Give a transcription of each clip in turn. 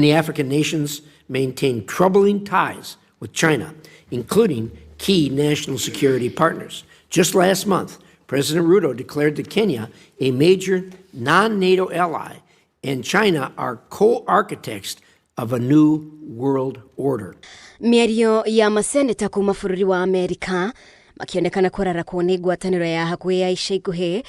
Many African nations maintain troubling ties with China, including key national security partners. Just last month, President Ruto declared that Kenya, a major non NATO ally, and China are co architects of a new world order. Mĩario ya maseneta kuma bũrũri wa Amerika makĩonekana kũrarakwo nĩ ngwatanĩro ya hakuhĩ ya ica ikuhĩ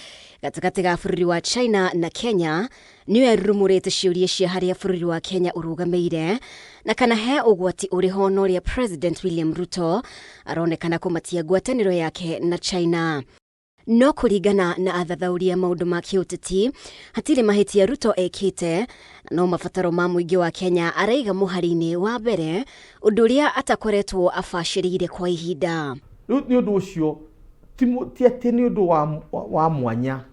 gatagatĩ ga bũrũri wa China na Kenya nĩyo ĩrurumũrĩte ciũria cia harĩa bũrũri wa Kenya ũrũgamĩire na kana he ũgwati ũrĩ ho na ũrĩa President William Ruto aronekana kũmatia ngwatanĩro yake na China. No kũringana na athathaũri a maũndũ ma kĩũteti, hatirĩ mahĩtia Ruto ekĩte na no mabataro ma mũingĩ wa Kenya araiga mũhari-inĩ wa mbere, ũndũ ũrĩa atakoretwo abacĩrĩire kwa ihinda. Rĩu nĩ ũndũ ũcio ti atĩ nĩ ũndũ wa mwanya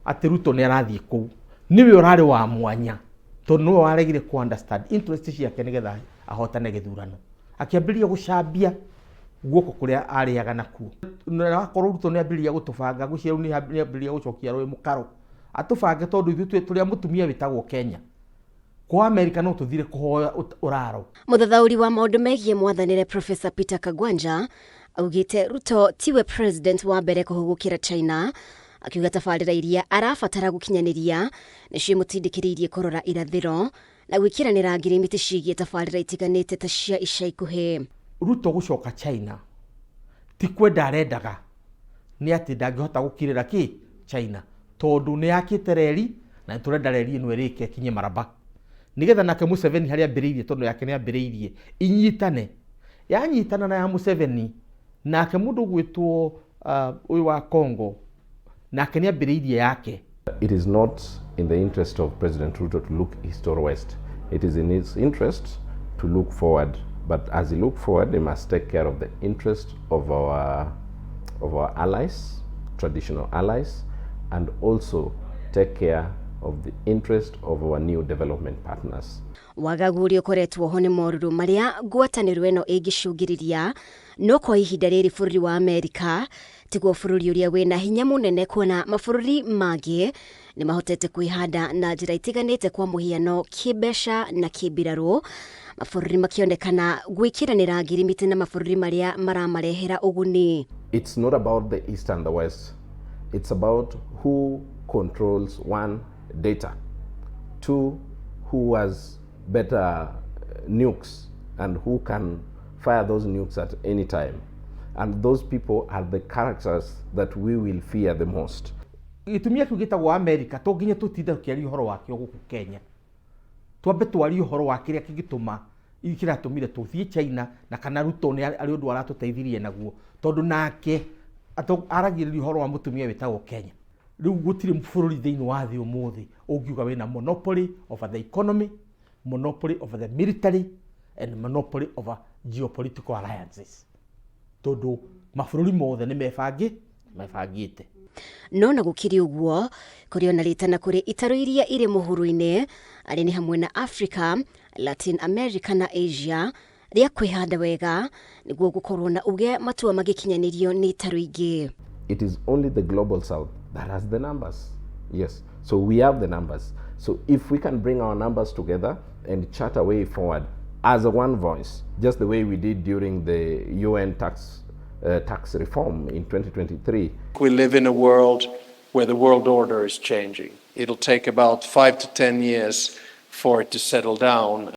atĩ Ruto nĩ arathiĩ kũu, nĩwe ũrarĩ wa mwanya tondũ nĩwe waregire ku understand interest ciake nĩgetha ahotane gĩthurano, akĩambĩrĩria gũcambia guoko kũrĩa arĩaga nakuo. Na wakorwo Ruto nĩ ambĩrĩria gũtũbanga, ngwĩciria rĩu nĩ ambĩrĩria gũcokia rũĩ mũkaro atũbange, tondũ ithuĩ tũrĩ a mũtumia wĩtagwo Kenya kwa Amerika no tũthire kũhoya ũraro. Mũthathaũri wa maũndũ megiĩ mwathanĩre Professor Peter Kagwanja augĩte Ruto tiwe president wa mbere kũhũgũkĩra China, akiuga tabarĩra iria arabatara gũkinyanĩria nĩcio imũtindĩkĩrĩirie kũrora irathĩro na gwĩkĩranĩra ngirimiti ciĩgiĩ tabarĩra itiganĩte ta cia ica ikuhĩ. Ruto gũcoka China ti kwenda arendaga, nĩ atĩ ndangĩhota gũkirĩra kĩ China tondũ nĩ yakĩte reri na nĩ tũrenda reri ĩno ĩrĩke ĩkinye Maraba nĩgetha nake Museveni harĩa ambĩrĩirie, tondũ yake nĩ ambĩrĩirie, inyitane. Yanyitana na ya Museveni, nake mũndũ ũgwĩtwo ũyũ wa Congo nake nĩ ambĩrĩirie yake. It is not in the interest of President Ruto to look east or west. It is in his interest to look forward. But as he look forward, he must take care of the interest of our allies, traditional allies, and also take care of the interest of our new development partners. Wagagu ũrĩa ũkoretwo ho nĩ morũrũ marĩa ngwatanĩro ĩno ĩngĩcũngĩrĩria, no kwa ihinda rĩrĩ bũrũri wa Amerika tiguo bũrũri ũrĩa wĩna hinya mũnene, kuona mabũrũri mangĩ nĩ mahotete kwĩhanda na njĩra itiganĩte, kwa mũhiano kĩmbeca na kĩmbirarũ, mabũrũri makĩonekana gwĩkĩranĩra ngirimiti na mabũrũri marĩa maramarehera ũguni. It's not about the East and the West. It's about who controls, one, data, two, who has better nukes and who can fire those nukes at any time. And those people are the characters that we will fear the most. Gĩtumia kĩu gĩtagwo America to nginya tũtinde tũkĩaria ũhoro wakĩo gũkũ Kenya, twambe twarie ũhoro wa kĩrĩa kĩngĩtũma kĩratũmire tũthiĩ China na kana Ruto nĩ arĩ ũndũ aratũteithirie naguo, tondũ nake aragĩrĩria ũhoro wa mũtumia wĩtagwo Kenya. Rĩu gũtirĩ bũrũri thĩinĩ wa thĩ ũmũthĩ ũngiuga wĩna monopoly over the economy, monopoly over the military and monopoly over geopolitical alliances, tondũ mabũrũri mothe nĩ mebangĩte. No na gũkĩrĩ ũguo, kũrĩ ona rĩtana kũrĩ itarũ iria irĩ mũhuro-inĩ, arĩ nĩ hamwe na Africa, Latin America na Asia, rĩa kwĩhanda wega nĩguo gũkorwo na uge matua magĩkinyanĩrio nĩ itarũ ingĩ. It is only the Global South that has the numbers. Yes. So we have the numbers. So if we can bring our numbers together and chart a way forward as a one voice, just the way we did during the UN tax reform in 2023. We live in a world where the world order is changing. It'll take about 5 to 10 years for it to settle down.